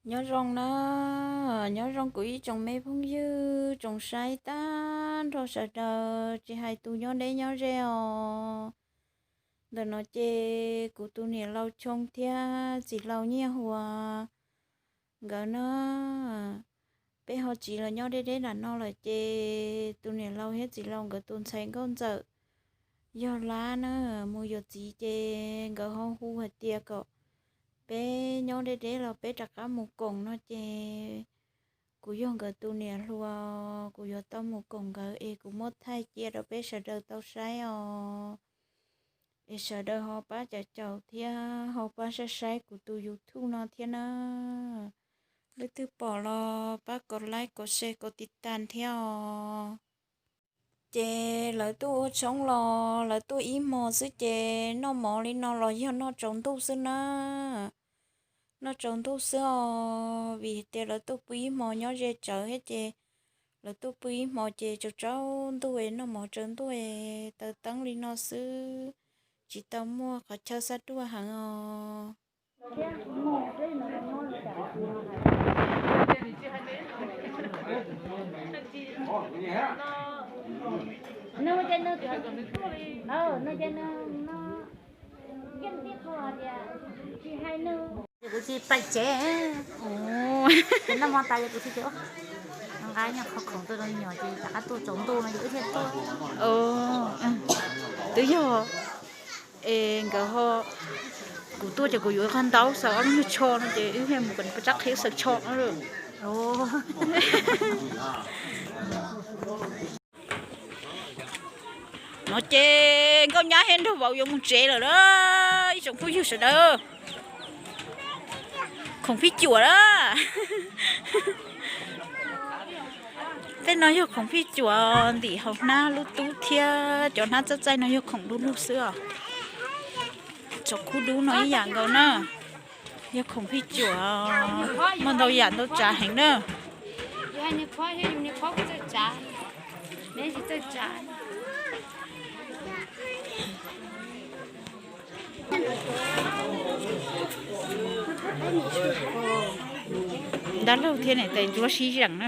Nyob zoo na, nyob zoo kuv ib tsoom me phooj ywg tsoom saib tag nrho sawv daws, tsis hais tus nyob deb nyob ze os. Ntawm no ces kuv tus niam laus Choo thiab txiv laus Nyiaj Huas nkawd na, peb ho tsiv los nyob deb deb nram no lawm ces tus niam laus thiab txiv laus nkawd tus ntxhais nkauj ntxawm yog Lab na, mus yuav txiv ces nkawd ho hu hais tias kom peb nyob deb deb los peb rov qab mus koom no ces kuv yog nkawd tus niam hluas, kuv yuav tau mus koom nkawd es kuv muab thaij cia rau peb sawv daws tau saib os. Es sawv daws ho pab caum caum thiab ho pab saib saib kuv tus YouTube no thiab na. Leej twg pom los pab kom like, kom share, kom tiv tas thiab os. Ces lawv tuaj ua tshoob los lawv tuaj ib hmo xwb ces noj mov li no los yog noj tsaus ntuj xwb na. Noj tsaus ntuj xwb os, vim tias lawv tuaj pw ib hmo nyob ze tsawv thiab ces lawv tuaj pw ib hmo ces tsaus tsaus ntuj es noj mov tsaus ntuj es taws teeb li no xwb, tsis tau muaj qhov chaw xab ruaj heev os. Kuv tsis paim tsev. Ces noj mov tas ces kuv tsis tias nqa nyiaj qhov khoom tuaj rau me nyuam ces rov qab tuaj tsaus ntuj no ces wb thiaj tuaj. Twb yog es nkawd ho, kuv tuaj ces kuv yuav ib qho ntaub xaws ob lub nyuag tsho no ces wb thiaj mus kom nws pov tsab qhia xaws tsho no. No ces Nkauj Nyab thiab Nraug Vauv yuav mus tsev lawm na, ib tsoom phooj ywg sawv daws. Khoom phij cuam na. Tej no yog khoom phij cuam ntim hauv hnab lub tub thiab cov hnab txaij txaij no yog khoom du lug xwb os. Tsob khub dub no ib yam nkaus na. Yog khoom phij cuam, muaj ntau yam ntau tsav heev na. Dab laug thiab niam tais ntsuab sib zeem na.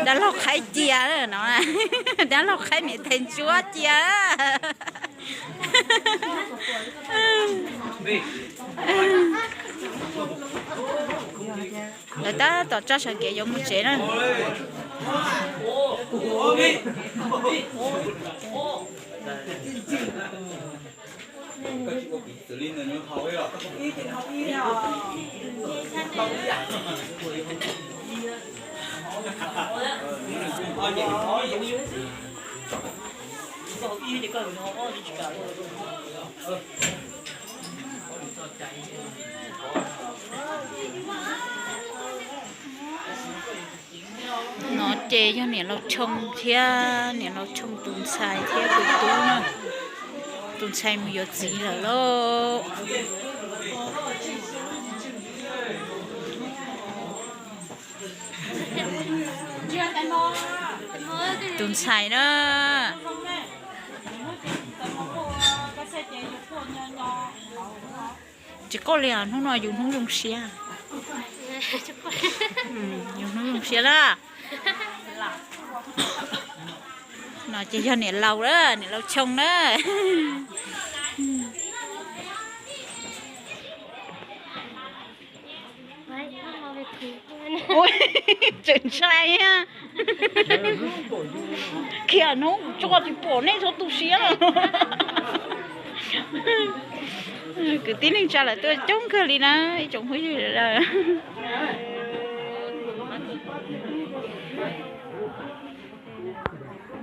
Dab laug qhaib cia no, dab laug qhaib niam tais ntsuab cia. Lawv tab tom tso sawv kev yuav mus tsev na. No ces yog niam laus Tshoo thiab niam laus Tshoo tus ntxhais thiab tus tub na. Tus ntxhais mus yuav txiv lawm lauj. Tus ntxhais na. Tsis quaj li os, hnub no yus hnub zoo siab. Yus hnub zoo siab na. No ces yog niam laus na, niam laus Tshoo na. Tseem ntshai, khiav hnub tso tsis pom nej txhua tus siab los. Kwv tij neej tsa lawv tuaj coob kawg li na, ib tsoom phooj ywg.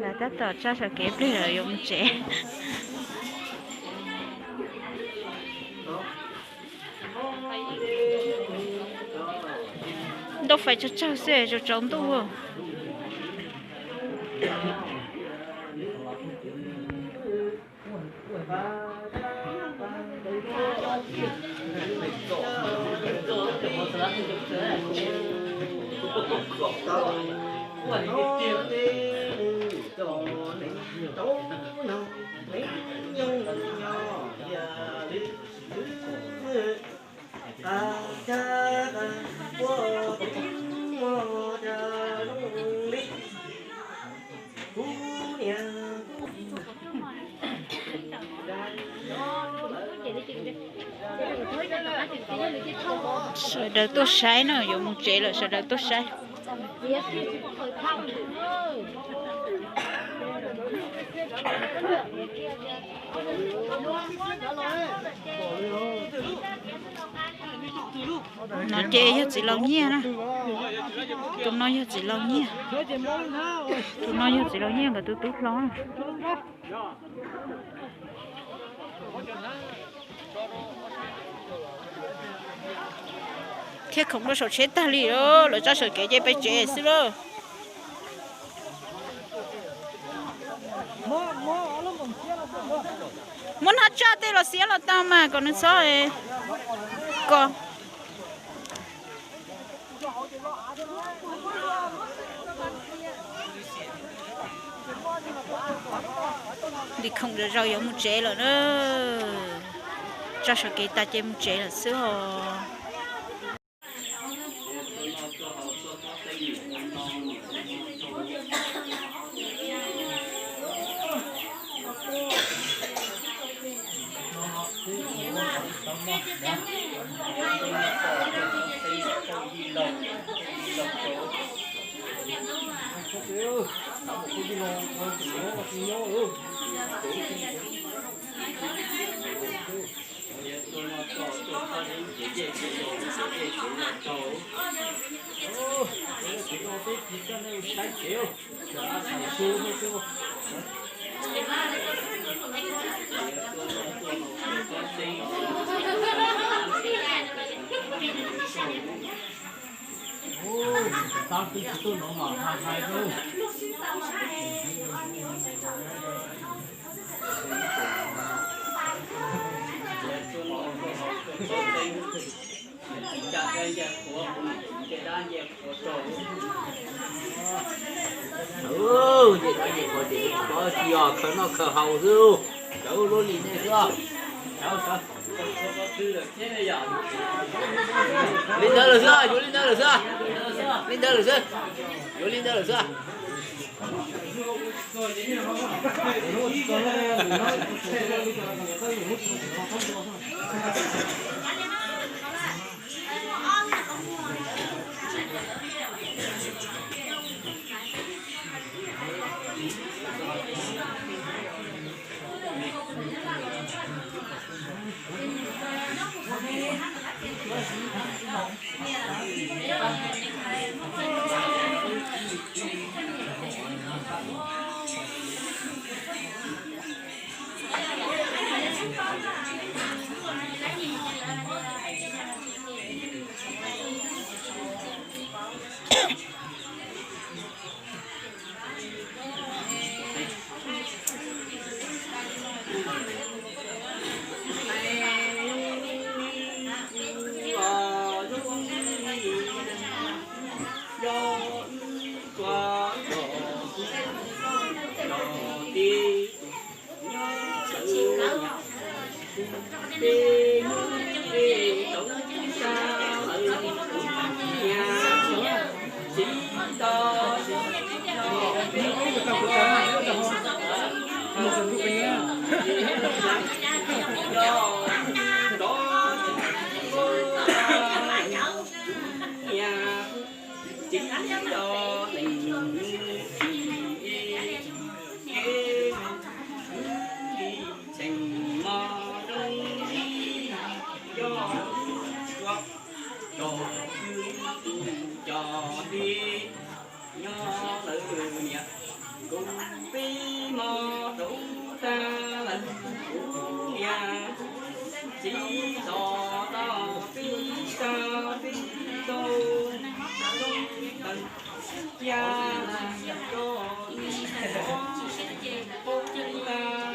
Lawv tab tom tso sawv kev plig lawm yuav mus tsev. Ntaus fais tsawg tsawg xwb, tsaus tsaus ntuj. Sawv daws tuaj saib na, yuav mus tsev lawm sawv daws tuaj saib. No ces yog txiv laus nyiaj na. Tus no yog txiv laus nyiaj. Tus no yog txiv laus nyiaj nkawd tus tub hlob na. Thiab khoom rau saum tsheb tag li, lawv tso saum kev ces peb tsev xwb lauj. Muab hnab tsaj tej los xiab los tau mas kom nws txhob ko. Ntim khoom zom zaws yuav mus tsev lawm na. Tso saum kev tas ces mus tsev lawm xwb os. Ncej dab ncej qhuav ces khaws noj khaws haus xwb, cov luaj li nej xwb. Li ntawd lawm xwb, yuav li ntawd lawm xwb. Li ntawd lawm xwb, yuav li ntawd lawm xwb. Nyob lawm niam, kuv peb hmo rau tag lawm, kuv niam txiv los tau peb tag peb tau cia rau tag lawm,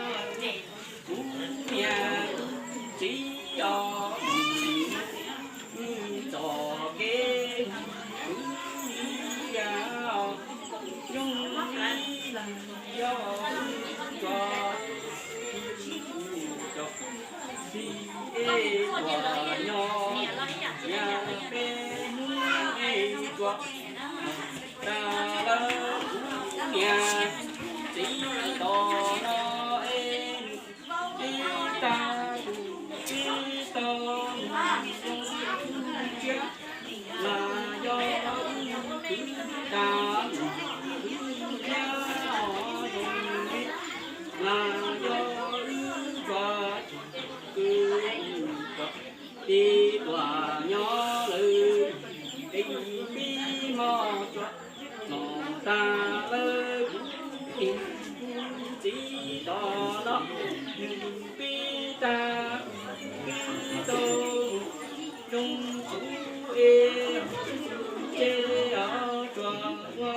kuv niam txiv os, txoj kev kuv cia os, zoo li yog Tib tuam nyob lawm, peb pib hmo tsuas los tag lawm, kuv niam kuv txiv tos no, nws pib tag pib tau zoo txuv es, ces tsuas ua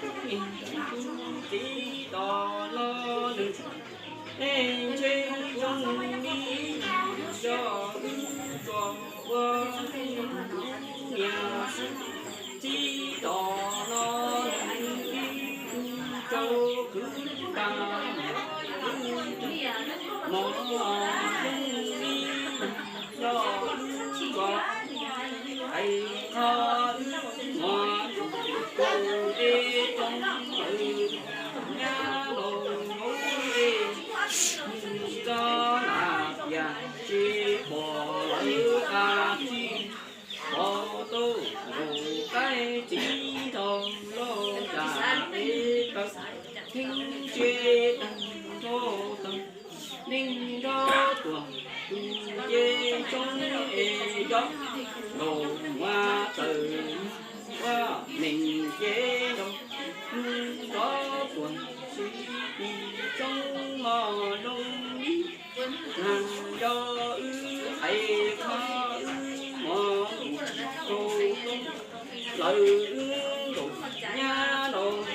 kuv niam kuv txiv tos no nws. Ntshe zoo li yog wb tsuas ua niam txiv tos no, wb rau kwv tag, wb mos zoo li yog wb tsuas hais qhov wb muaj kaus dej roob lawm, nyab laus hauv es, txog lam tias tsis pom lawv qab tsis pom tau, nkaus qaib txiv nraug loj nram es taw, theeb ntse tag nrho taw, neeg nrog tuam tus ces tsoob es nco, nkaus muab tawm ua neeg ces nco, nrog tuam tsis tis tsoob mos zoo li, nco wb hais qhov wb mos nkaus tsoob lawm, nkaus nyab laus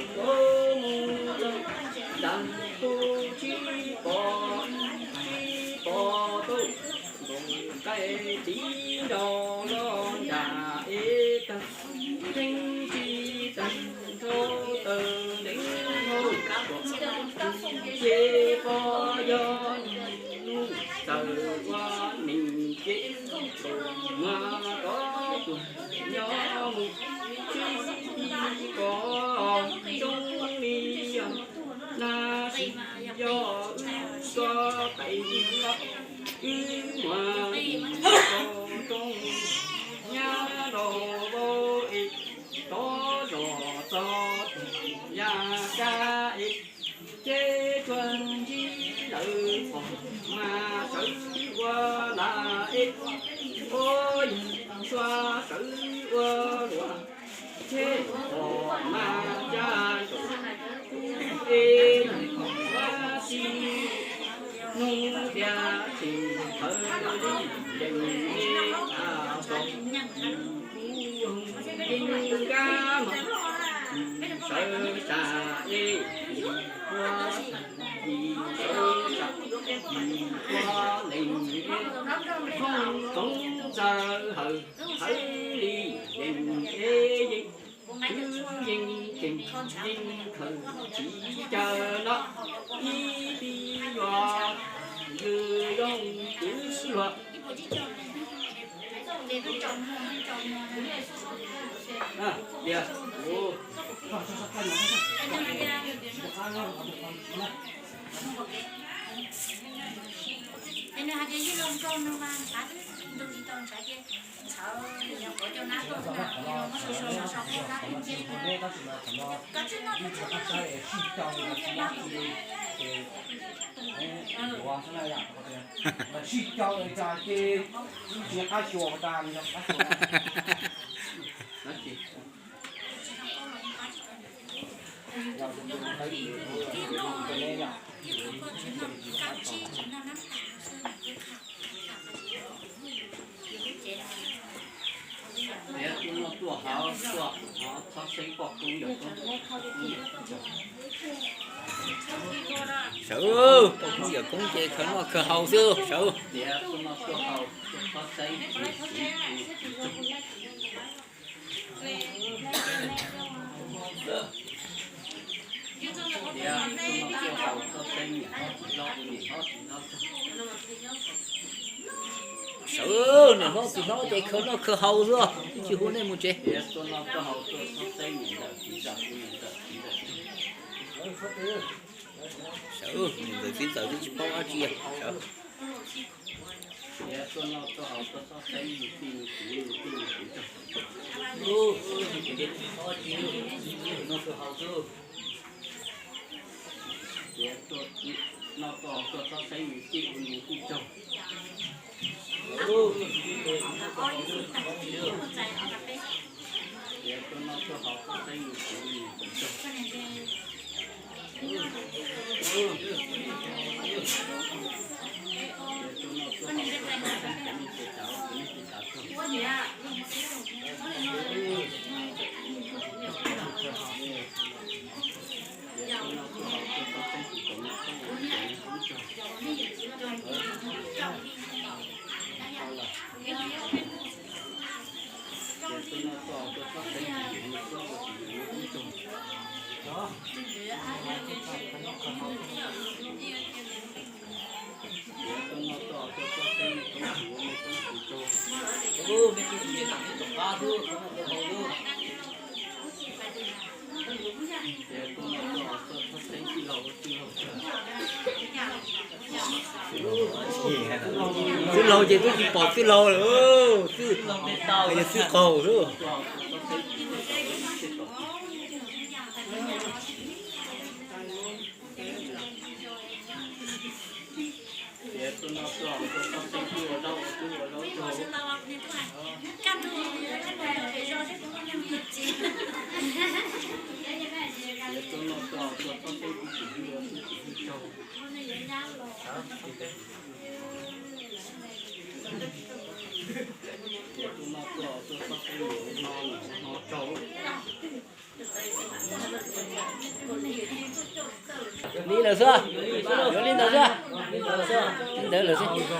mus lawm, nram tus tsis pom, tsis pom tau, nkaus qaib txiv nraug loj nram es taw, theeb ntse tag nrho taw, neeg nrog tuam ces pom yog nws txawm ua neeg ces, nkaus muab rov tuaj nyob mus, tsis pom tsoob li, nab sis yog wb txoj kev loj, wb muaj tus tau rooj, nyab laus vauv es, tod zos txog yaj kab es, ces tsuas ntsib lawv pom mas sawv ua lam es, ua yog sua sawv ua luam, ces pom mas cas nkaus es, ua tsis hnub tias tseem thawv li yees es, a pom kuv yeej nkag mas sawv tsam es, ua yim sawv tsam yim, ua lees es, thooj txawv hawm hawv li yees es yeej, wb yeej tseem yeej khaws tsis caw no, ib tib yuav lwm zoo kwv luag. Sawv, poj koob yawm koob ces khaws noj khaws haus xwb sawv. Sawv, niam hlob txiv hlob ces khaws noj khaws haus xwb, tsis hu nej mus tsev. Sawv, niam ntxawm txiv ntxawm twb tsis paub dab tsi, sawv. Txwj laug ces twb tsis pom txwj laug lawm, txwj, yog txwj qaug xwb. Li lawm xwb, yuav li ntawd xwb, li ntawd lawm xwb.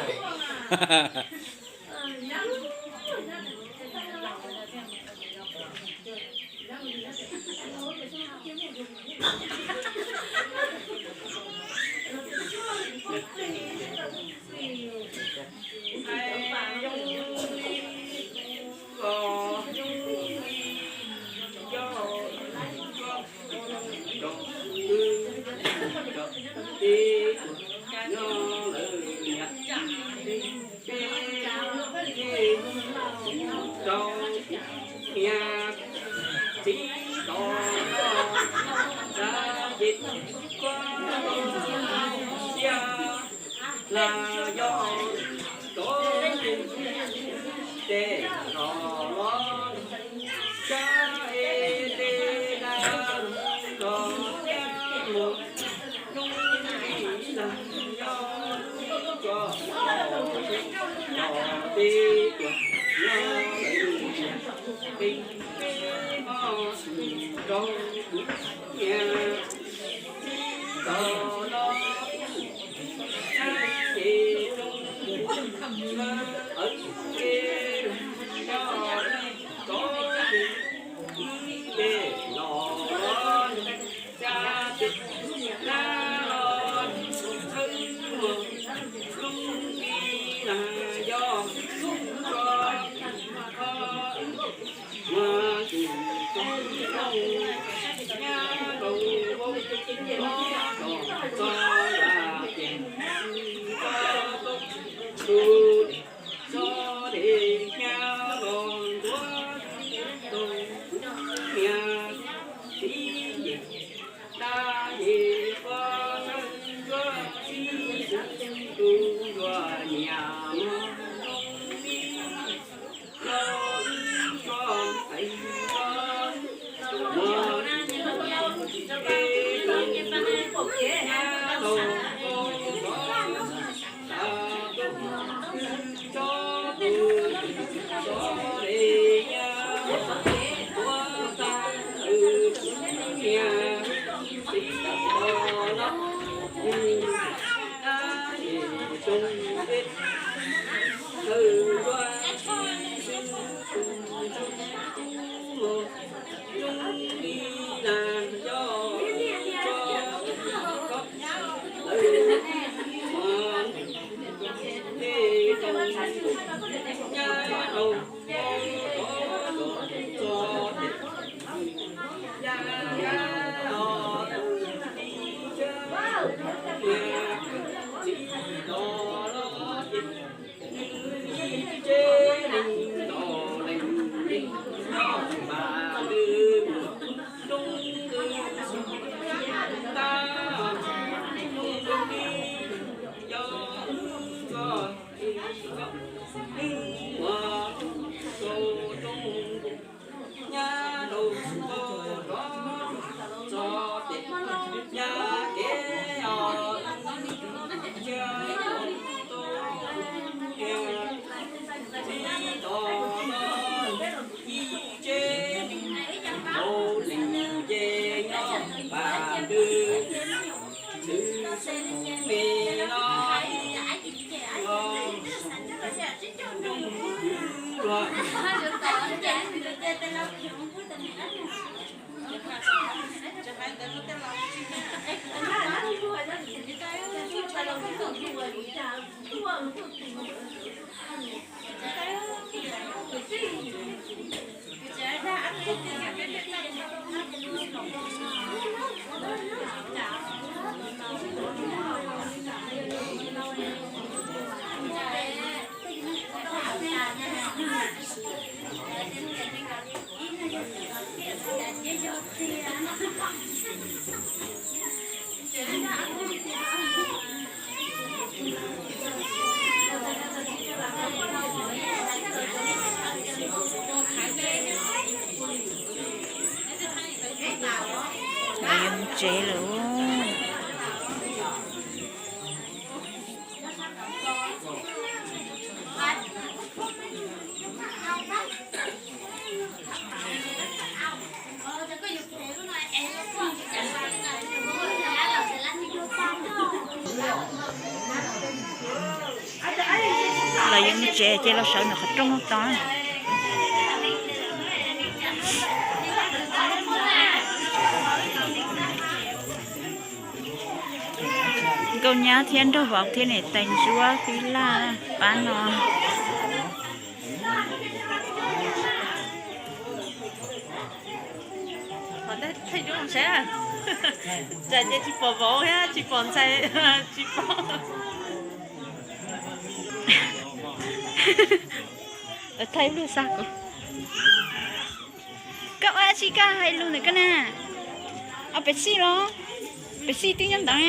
Lawv yuav mus tsev lawm. Los yuav mus tsev ces los sawv ntawm qhov rooj tod. Nkauj Nyab thiab Nraug Vauv thiab niam tais Ntsuab Fib Laj pab no. Txais ces tsis pom vauv thiab tsis pom ntxhais, tsis pom. Thaij lus xa kuv. Koj ua dab tsi koj hais lus ntawm koj na? Ob peb xij los? Peb xij twb nyob ntawd.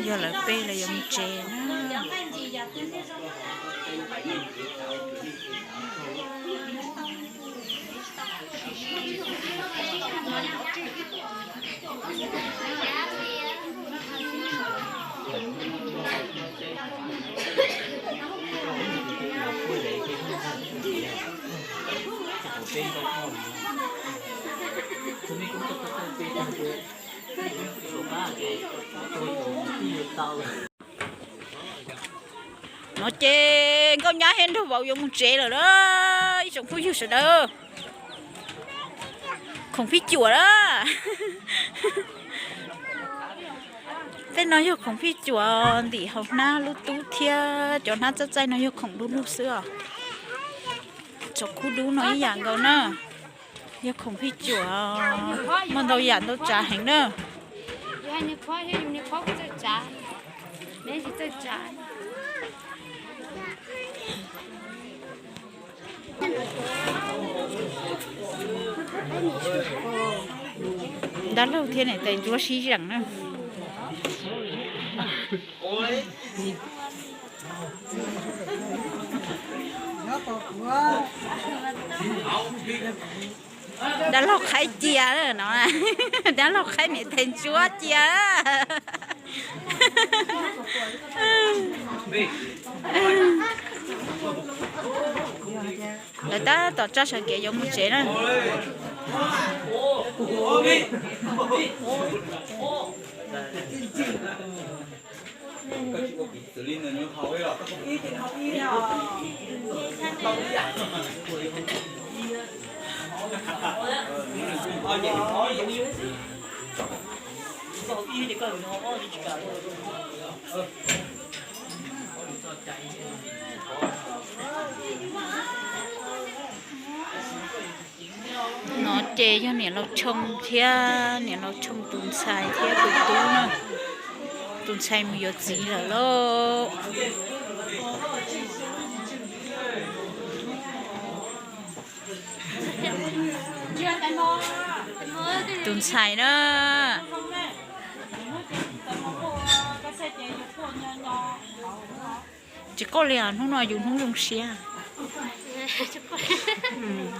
Yog lawv peb los yuav mus tsev na. No ces Nkauj Nyab thiab Nraug Vauv yuav mus tsev lawm na, ib tsoom phooj ywg sawv daws. Khoom phij cuam na. Tej no yog khoom phij cuam ntim hauv hnab lub tub thiab cov hnab txaij txaij no yog khoom du lug xwb os. Tsob khub dub no ib yam nkaus na. Yog khoom phij cuam, muaj ntau yam ntau tsav heev na. Dab laug thiab niam tais Ntsuab sib zeem na. Dab laug qhaib cia no, dab laug qhaib niam tais Ntsuab cia. Lawv tab tom tsa sawv kev yuav mus tsev na. Ces yog niam laus Tshoo thiab niam laus Tshoo tus ntxhais thiab tus tub na. Tus ntxhais mus yuav txiv lawm lauj. Tus ntxhais na. Tsis quaj li os, hnub no yus hnub zoo siab.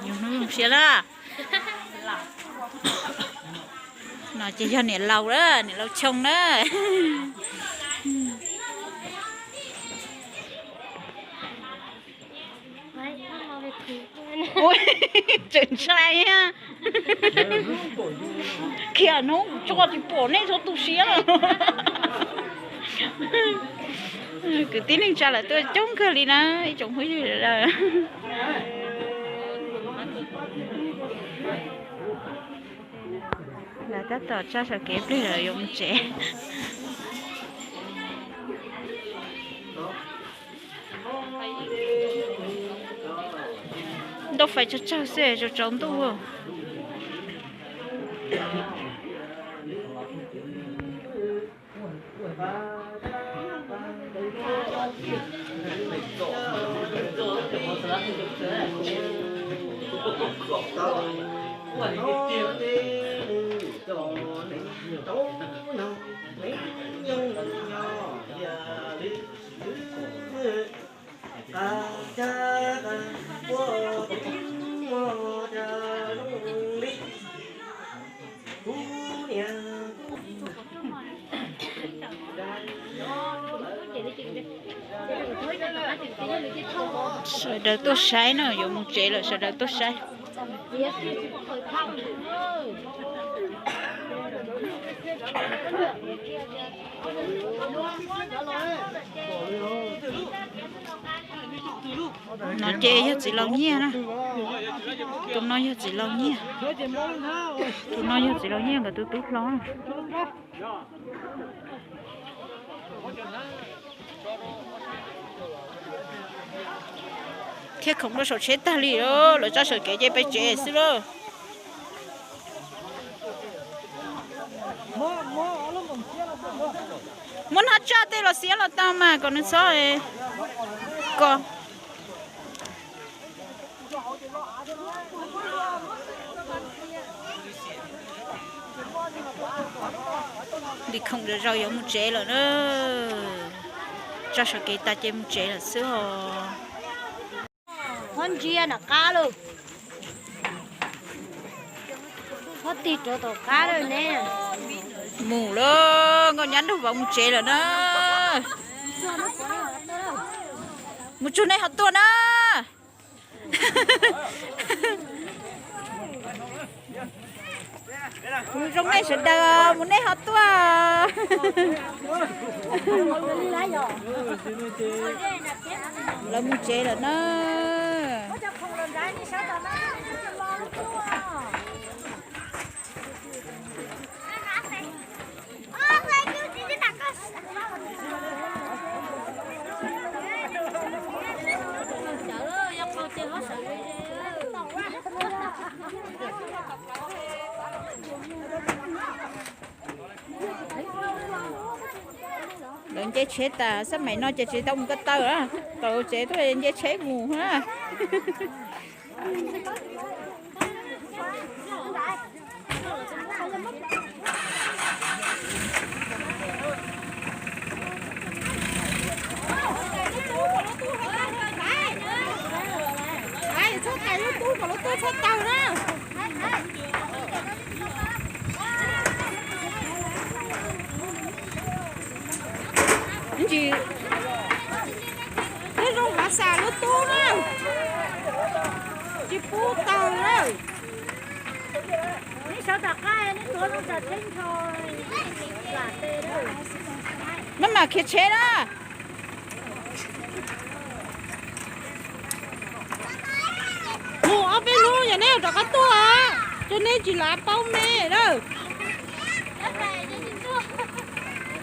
Yus hnub zoo siab lawm. No ces yog niam laus na, niam laus Tshoo na. Tseem ntshai thiab. Khiav hnub tso tsis pom nej txhua tus siab. Kwv tij neej tsa lawv tuaj coob kawg li na, ib tsoom phooj ywg sawv daws. Lawv tab tom tso saum kev pliag lawm yuav mus tsev. Ntuj fais tsawg tsawg xwb, tsaus tsaus ntuj. Sawv daws tuaj saib na, yuav mus tsev lawm sawv daws tuaj saib. No ces yog txiv laus Nyiaj na. Tus no yog txiv laus Nyiaj. Tus no yog txiv laus Nyiaj nkawd tus tub hlob. Thiab khoom rau saum tsheb tag li, lawv tso saum kev ces peb tsev xwb lauj. Muab hnab tsaj tej los xiab los tau mas kom nws txhob ko. Li khoom zom zaws yuav mus tsev lawm na. Tso saum kev tas ces mus tsev lawm xwb os. Muab ntsia nram qab lauj. Muab tig rau tom qab lawm ne. Mus lawm, nkauj nyab nraug vauv mus tsev lawm na. Mus tsuag nej ho tuaj na. Mus zoo nej sawv daws, mus nej ho tuaj. Lawv mus tsev lawm na. Lawv nce tsheb tas, xab maim no ces tsis tau mus ko taw na, tau tsev tuaj nce tsheb mus na. Txhob tais lub tub kom lub tub txhob tawg na. Ntsis, twb zoo hav xas lub tub na, tsis pub tawg na. Maj mam khiav tsheb na. Mus ob peb hnub yog neb rov qab tuaj, ces neb tsis lav paub me na.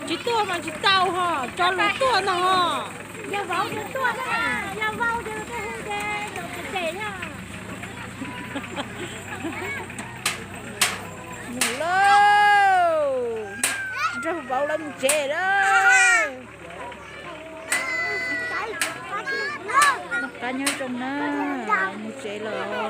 Tsis tuaj mas tsis tau ho, tso lus tuaj ntag ho. Yog vauv ces tuaj, yog vauv ces hu ces ces na. Tsev lawm. Noj qab nyob zoo na, mus tsev lawm.